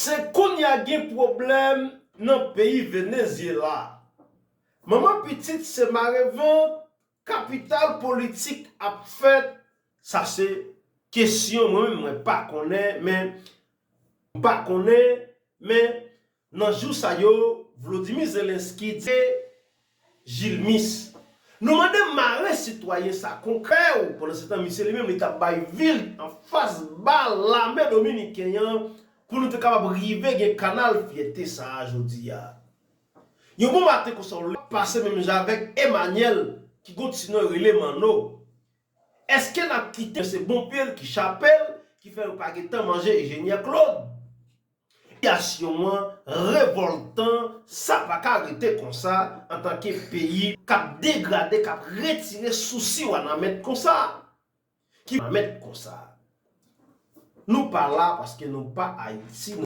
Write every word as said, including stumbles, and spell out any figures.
Se kounye a gen pwoblèm nan peyi Venezyela. Manman pitit se mare vant, kapital politik ap fèt. Sa se kesyon mwen menm mwen pa konnen, men m pa konnen, men nan jou sa yo, Volodymyr Zelensky di Gilmis. Nou mande mare sitwayen sa konkrè ou pandan se tan misye li menm li t ap bay vi l anfas ba lame dominiken an pou nou te kapab rive gen kanal fyète sa a jodi a. Yon bon maten konsa w pase menm jan avèk Emmanuel ki gon ti non rele Manno. Èske n ap kite se bon pye l ki chape l ki fè yo pa gentan manje Eugenia Claude? Sitiyasyon an revòltan, sa pa ka rete konsa antanke peyi k ap degrade, k ap retire sousi w a nan mèt konsa. Ki nan mèt konsa. Nou pa la paske nou pa Ayiti.